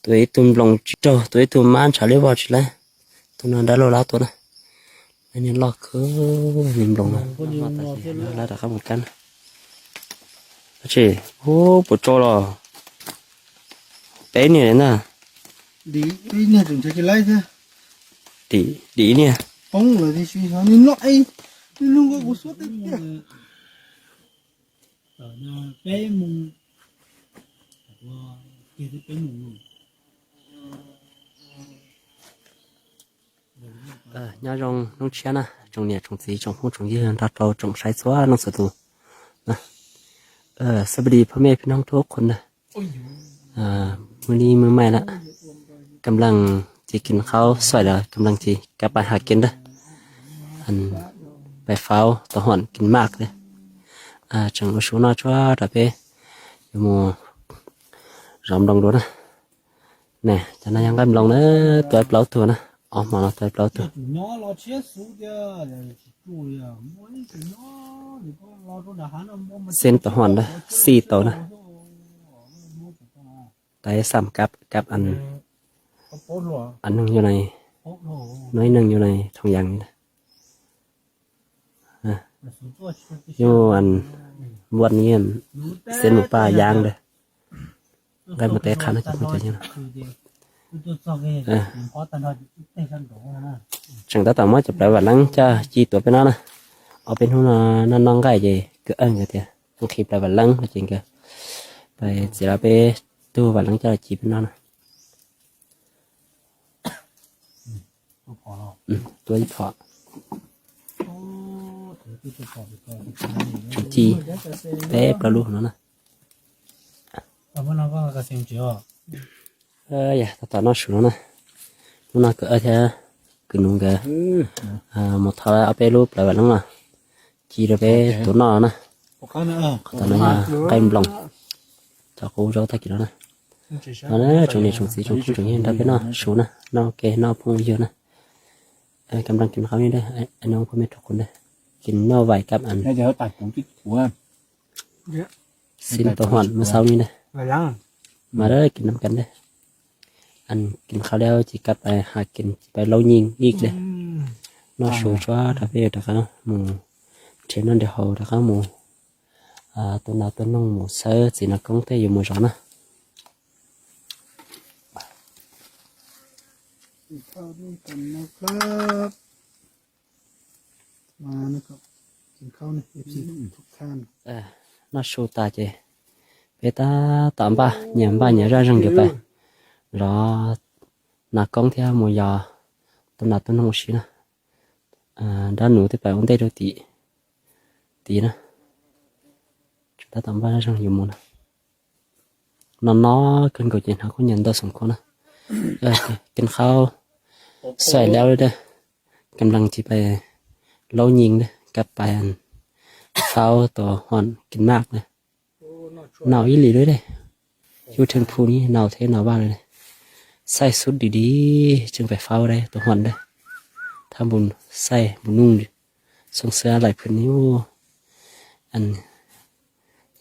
Tua ib tug nploos tsis raug, tua ib tug mab ntshav liab vog tsis laib. Tus no dab laug lab tua na. Lawv niag loj kawg, niag nploos no. Lawv rov qab mus kab na. Dab tsi? Ub, puas tso los? Peb niag na. Dim ib niag. Nyob zoo hnub tshiab na tsoom niam tsoom txiv tsoom phooj tsoom ywg nrog rau tsoom saib txhua leej txhua tus. Xab padi phoj mej phij noog tub qhuv na. Mws li mws maim lawm, kam leej ces kis qaub xuaim lawm, kam leej ces kab pais has kis ntawd, pais faub tau huam kis maj lawm. Tseem ua su noj tsuag rau peb yuav mus zov nploos dua na. Ne, cov no yog nqaij nploos na, tua plaub tug na, ob hmo no tua plaub tug. Xeb tau huam ntawd xij tau na. Tais xam kab, kab a neeg yau nai, no ib neeg yau nai thoo yas li ntawd. Yog npuaj ni xeb mus paj yaab ntawd. Nqaij mus teb qha no cov phooj cov ywg na. Tseem tab tom muab cov plawv vam leeb coj ci tuav peb no na. Ob peb hnub no noj noj nqaij ces kwv eej nkawd tias nqhis plawv vam leeb no ces nkawd pais txiav lawv peb tug vam leeb coj los ci peb no na. Tua ib phom, tseem ci peb plaub lub no na. Yog tab tom noj su no na, hnub no kwv thiab kwv nuv nkawd mus thau ob peb lub plawv vam leeb los ci rau peb tuav noj na. Qhov tom no yog nqaij nploos, cov qub zaub tag kis no na. No na tsoom niam tsoom txiv tsoom phooj tsoom ywg nrog peb noj su na, noj ua ke noj phooj ywg na. Kam leej kis qaub ni ntawd, no phooj ywg rau kuv ntawd, kis noj vais kab a. Xib tau huam mus xaub ni ntawd. Mas kis nam kas ntawd, kis qaub li ces kab pais has kis ces pais laub nyeej ib pliag. Noj su tsuag rau peb rov qab mus nrhiav noj nrhiav haus rov qab mus tua nas tua noog mus xawb txiv nas koob tej yuav mus zov na. Noj su tas ces peb tab tom npaj nyias npaj nyias zaj zeeg yuav pais zov nas koob thiab mus yos tua nas tua noog ua si na. Nrab nus tej pais ua ntej rau tim tid na. Tseem tab tom npaj zaj zeeg yuav mus na. No no kawg nkaus ces hnov khaub ncaws ntau xoom khuab na. Kis qaub xaim laub li dab, kam leej ces pais laub nyeej dab, kab pais faub tau huam kis maj na. Naus ib lim li dab, yub rheej phu ni naus thiab naus vaj li. Xaij xub dim dim tseem pais faub dab tau huam dab. Thab npus xaij npus nuj xoo xwb laim phwm ni.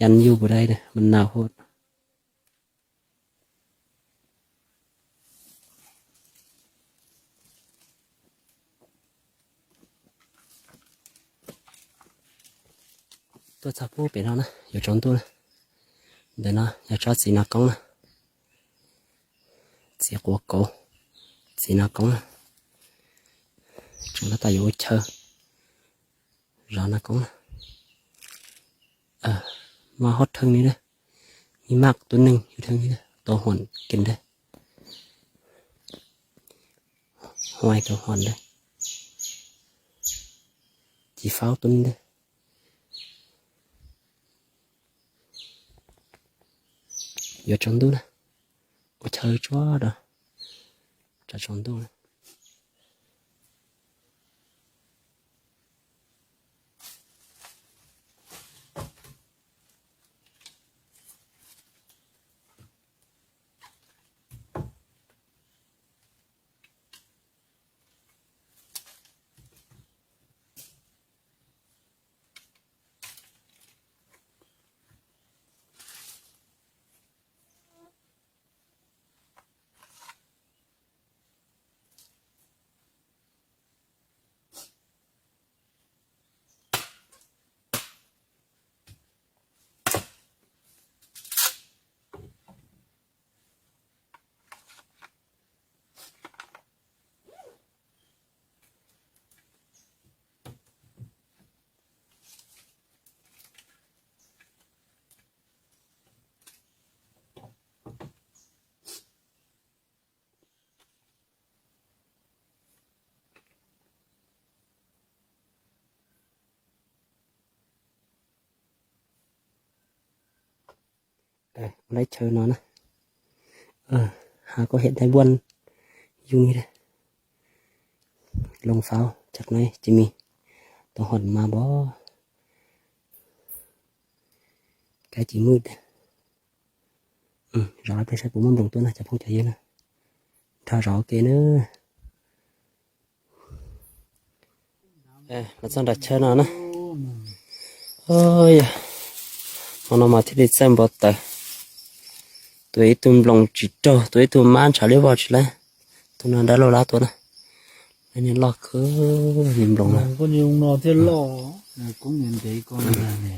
Yaj yuj npus dab mas naus hum. Tuaj txog pub pem no na yuav tsaus ntuj na. Ntawm no yog tsob txiv nas koob na. Txiv quav kauv, txiv nas koob na. Tseem tab tom yuav ua chaw zov nas koob na. Muaj hauv rheej li dab, ib maj tuab neeg yug rheej li dab, tau huam kis dab. Huam tau huam dab, ci faub tuab neeg dab. Yuav tsaus ntuj na, ua chaw tsuag rau, tsaus ntuj na. Kuv laib chaw no na. Hav koj hiam dai buaj yug li. Loo faub cov no ces me tau hom mas npog. Kab ces mwj. Zov peb saib puas muaj nploos tuaj na cov phooj cov ywg na. Nrog zov ua ke na. Los txog nram chaw no na. Yog, hmo no mas thiaj li txawj npau taws. Tua ib tug nploos tsis raug, tua ib tug mab ntshav liab vog tsis laib. Tus no dab laug lab tua na. Lab niag loj kawg li nploos no. Koj niag no thiaj loj, koob niag ntev ko ne.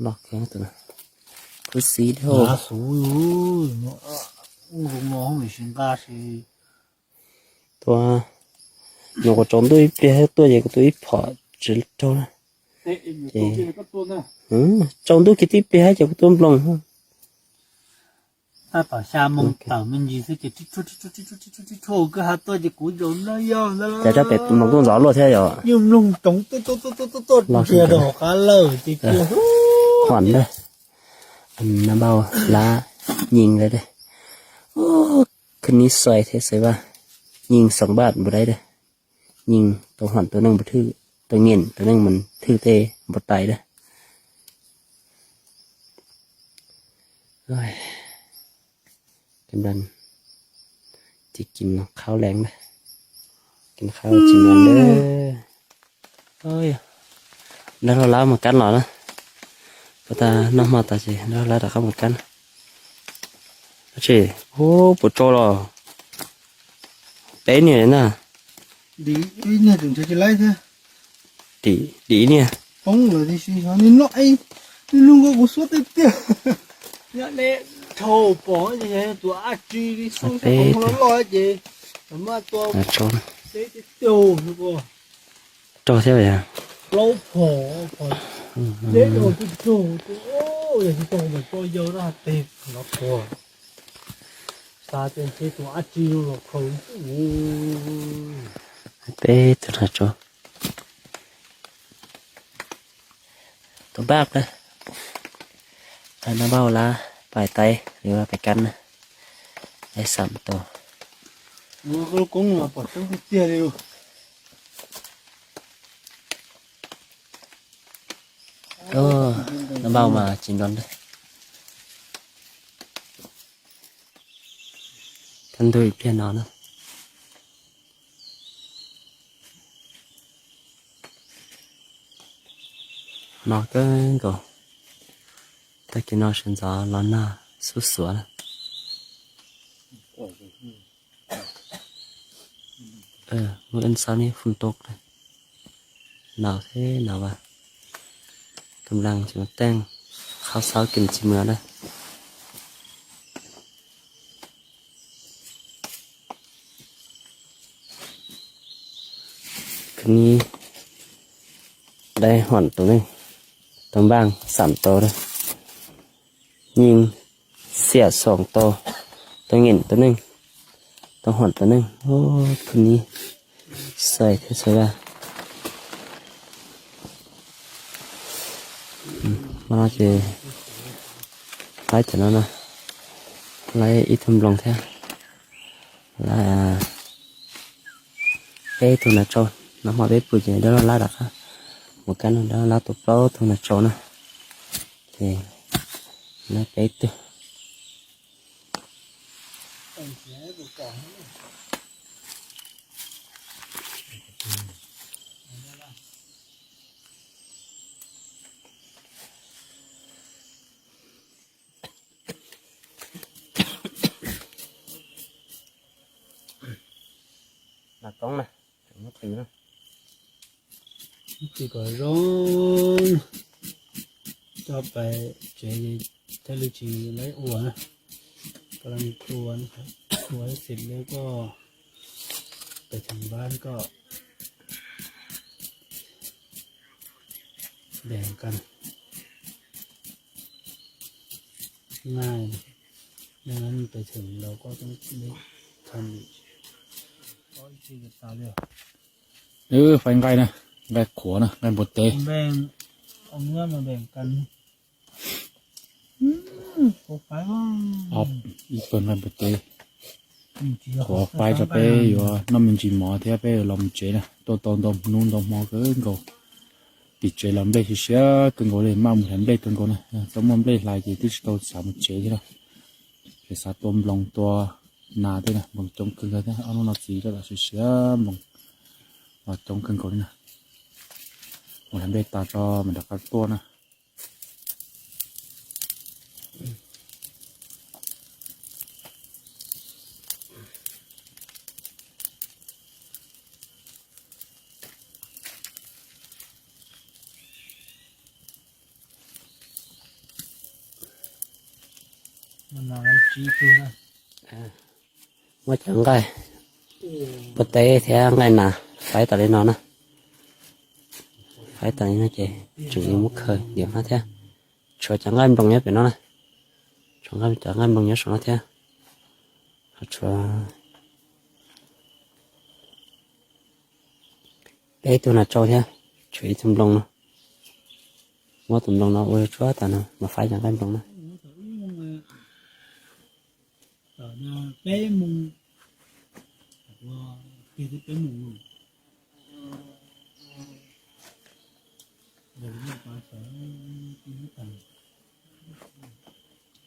Loj kawg tus no. Kub xib dhau. Xuv, ub zoo no hauj lwm si nqa si. Tua, nws kuv tsaus ntuj ib pliag tuaj ces kuv tua ib phom tsis raug na. Ces tsaus ntuj kiag tib pliag ces kuv tua nploos. Tab tom xya moo tawm me ntsis xwb ces tib tshuaj tib tshuaj tib tshuaj kawg ha tuaj ces kuv zaum no yog ntawd. Cas rau pem mloog tuaj ntxov luaj thiab yom. Yeej mloog toov tuaj tuaj tuaj tuaj tuaj nrhiav rau hauv qab lawm ces kiag. Huam ntag. Nab npauj lab nyees lawm dab. Khwv nib xais thiab xaiv vaj. Nyees xoom npaj npaum dai dab. Nyees tau huam tau neej npaum thwj, tau nyeem tau neej npaum thwj tej npaum tais dab. Ces kim no qhab lees na, kim qhab tsis muaj li. Dab laug lab mus kab los na, puas tas noj hmo tas ces dab laug lab rov qab mus kab na. Tab sis puas tso los peb niag na. Dim ib niag tseem ntshe tsis laib thiab. Dim ib niag. Poob lawm tiam sis nws noj, nws lug nkaus kuv suab tiag tiag. Nyob deb dhau pom ces yog tus ab tsi li xoob sab qhov muag loj loj ces mas tua teb tiag tiag no. Rog thiab yog plaub phom, phom deb dhau tiag tiag, yog tsis tau mas tso yawg dab teg no puag. Xav tias ntshe tus ab tsi no los khaws. Peb tug no tso. Tus npaj na, nab npauj lab pais taib li pais kab na, laib xam tau. Lub koob no pom tseeb tiag tiag li. Nab npauj mas tsis nrov ntag. Kaj ntug ib pliag no na. No kawg nkaus. Tag kis no sawv ntxov los nag xub xuav na. Muaj ib xab neb fun tok na. Nau thiab nau vas. Kam leej tsis muaj teej, qhov xauv kim tsis muaj na. Khwv nib dai huam tus neeg, tus npaj xam tau, nyeej xiam xoom tau, tau nyeem tus neeg, tau huam tus neeg, khwv nib xais thiab xais vaj. Hmo no ces laib cov no na, laib ib tug nploos thiab, laib peb tug nas tshau. Nag hmo peb pw ces dab laug lab rov qab mus kab no, dab laug lab tau plaub tug nas tshau na, ces laib peb tug. Nas koob na, muab tws na. Tws kom zoo, coj pais tsev thiaj li tsis laib ua na. Koj lam tua, ua xim li koj pes theem npab koj npes kas na, pes theem los koj tau li thaj li. Faib nqaij na, nqaij qhuav na, nqaij npua teb. Npes, npes kas. Ib pawg nqaij npua teb, qhuav faib rau peb yuav noj me ntsis mov thiab peb yuav los mus tsev na. Tuaj tau ntau hnub ntau hmo kawg nkaus, tim tsev los nplej siav siav kawg nkaus li, maj mus hlais nplej kawg nkaus na. Tau muaj nplej hlais ces twb tsis tau xav mus tsev thiab na. Ces xav tua nploos tua nas thiab na, nploos coob kawg nkaus thiab, ob hnub no txiv tab tom siav siav nploos los coob kawg nkaus li na. Mus hlais nplej tas tso mam rov qab tuaj na. Muab cov nqaij npua teb thiab nqaij nas faib tas li no na. Faib tas li no ces tseem yuav muab khaws diam no thiab. Tshuav cov nqaij nploos nyob pem no na. Tshuav nqaij, cov nqaij nploos nyob saum no thiab. Ho tshuav peb tug nas tsau thiab. Tshuav ib tug nploos no. Muab tus nploos no ua tsuab tas no mas faib cov nqaij nploos na.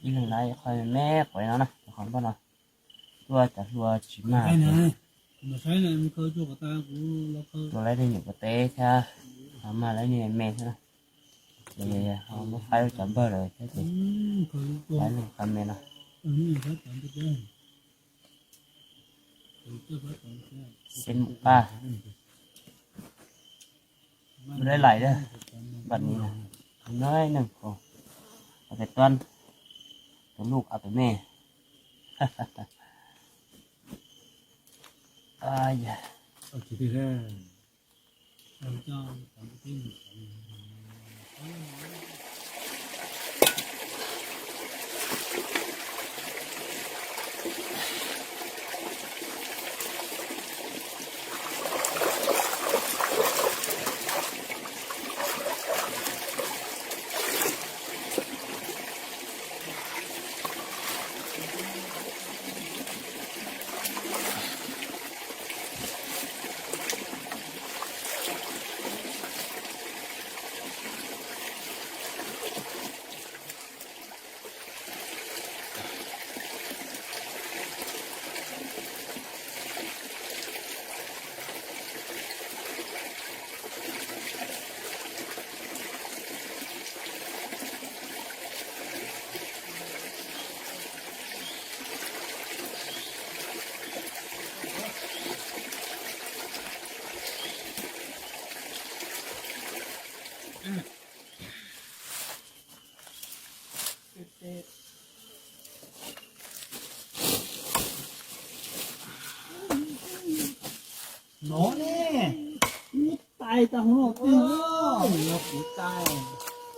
Ib leeg lawv qhov me quav no na, qhov npaj no. Tuaj cov hlua tsis mag. Tuaj laib tej nyuam npua teb thiab, ho mag laib niag me thiab na. Ces ho muab faib rau cov npawg lawm thiab ces faib lub qhov me no. Xeb mus paj. Lub lais lais, npam ni, noj neeg, a pem tuab, tus luj a pem me. No ne, kuv tais tag hauv no twg, yog kuv tais,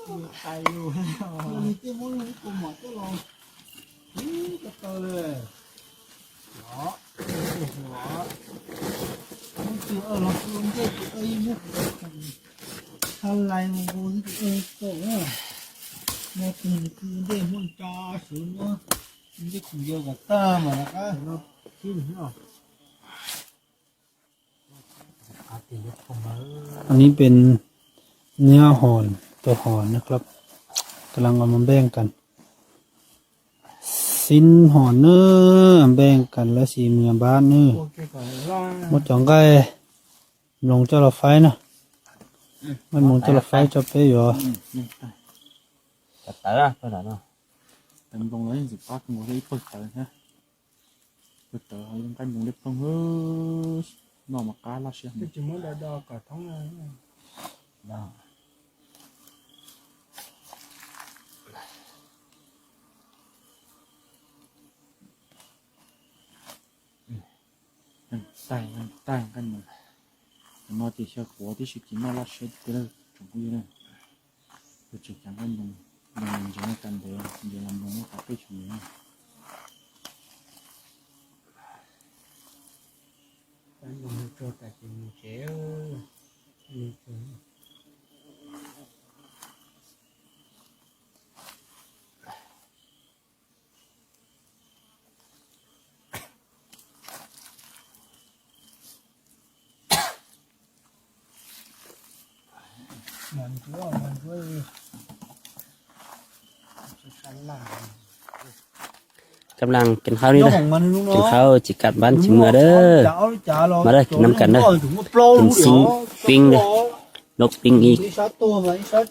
kuv tais yus, yog nws twb muab yus ib puas mom coj los ib ko taw li. Los, tus hluas, muab tus los tus ntej tus ib muab tha lais mus tus ib tau na. Muab tus tus ntej muab tso sawv muab tus ntej khoom yau kom tag mas rov qab no.อันนี้เป็นเนื้ออ่อน ตัวอ่อนนะครับ กำลังเอามาแบ่งกัน Xin hòn nữa, แบ่งกันละสี่หมื่นบาท nữa. Muab cov nqaij nploos coj los faib na. Nqaij nploos coj los faib tso peb yuav. Cov tawv, tawv nploos los yeej tsis pab kuv ib pawg tawv thiab. Pawg tawv ho nqaij nploos liab ploog, noj mas qab laj siab. Taig, taig nqaij nploos. Tam no ces xyaw quav tib si ces noj laj siab tiag tiag tsoom phooj ywg na. Kuv tseem cov nqaij nploos, nploos ntsev no tas ntev, ntsev los nploos muaj qhov peb tsis ntev na. Nploos tso tas ces mus tsev. Kab laj kev qhaub li, kev qhaub ces kam npab ces muag dab. Mas dab kev nam kam dab, kev xib peeb dab, noj peeb ib.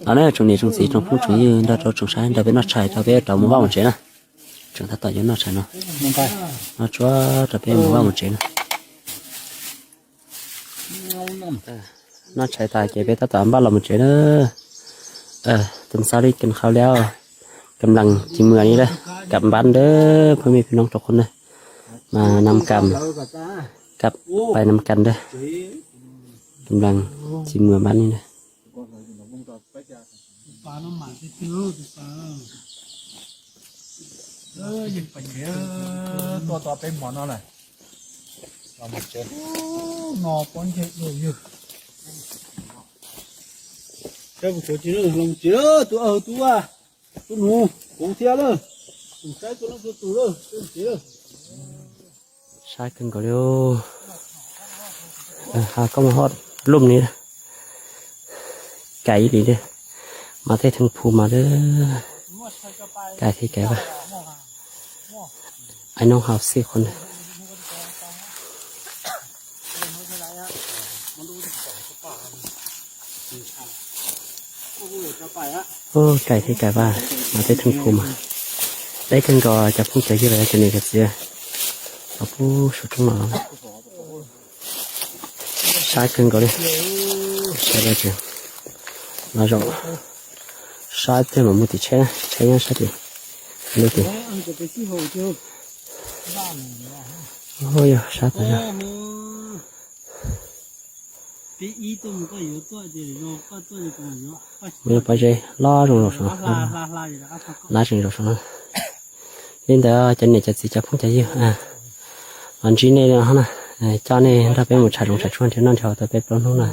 Los na tsoom niam tsoom txiv tsoom phooj tsoom ywg nrog rau tsoom saib nrog peb noj tshais rau peb rov mus vaj mus tsev na. Tseem tab tom yuav noj tshais no, noj tsuag rau peb mus vaj mus tsev na. Noj tshais tas ces peb tab tom npaj los mus tsev na. Tus xav li kev qhaub li, kam lees ces muag li dab, kam npab dab, phooj ywg phooj ywg rau qhov na. Mas nam kam, kam pais nam kam dab, kam lees ces muag npab li dab. Tuaj tau peb hmo no lawm, los mus tsev no pob ntseg dua yawg. Sawv kuv tuav tsis los mus tsev lawm, tus awg tus vaj, tus nus, kuv thiab lawm, tus saib tus leej tus tus lawm, sawv mus tsev lawm. Sab kawg nkaus li. Ha koj mus hoj lum ni, kais ib li li, mas tej theej phu mas li, kais thiab kais vaj, ai noob haus xij qhov ntawd. Kais thiab kais vaj, mas tej theej phu mas, deb kawg nkaus cov phooj cov ywg los cov niam cov txiv, los pub saum roob no. Sab kawg nkaus li, sab, los zaum sab tej mas mus tim tsheb, tsheb nyob sab tim, lub tim. Yog sab tas zog. Muaj ib pob zeb loj zoo zaum saum no, lab zeeg zaum saum no. Li ntawd cov niam cov txiv cov phooj cov ywg, los ntsib nej li no na, coj nej nrog peb mus tshais zoov tshais tsuag nrhiav noj nrhiav haus tau peb plaub hnub na.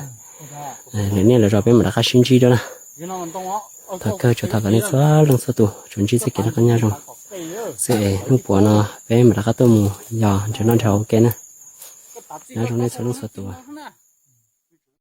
Lwm niaj lwm zaus peb mam rov qab sib ntsib dua na. Thov kawg tsuas thov kom nej txhua leej txhua tus tsuas ntsib txoj kev noj qab nyob zoo xwb es hnub puav no peb mam rov qab tuaj mus yos nrhiav noj nrhiav haus ua ke na. Nyob zoo nej txhua leej txhua tus.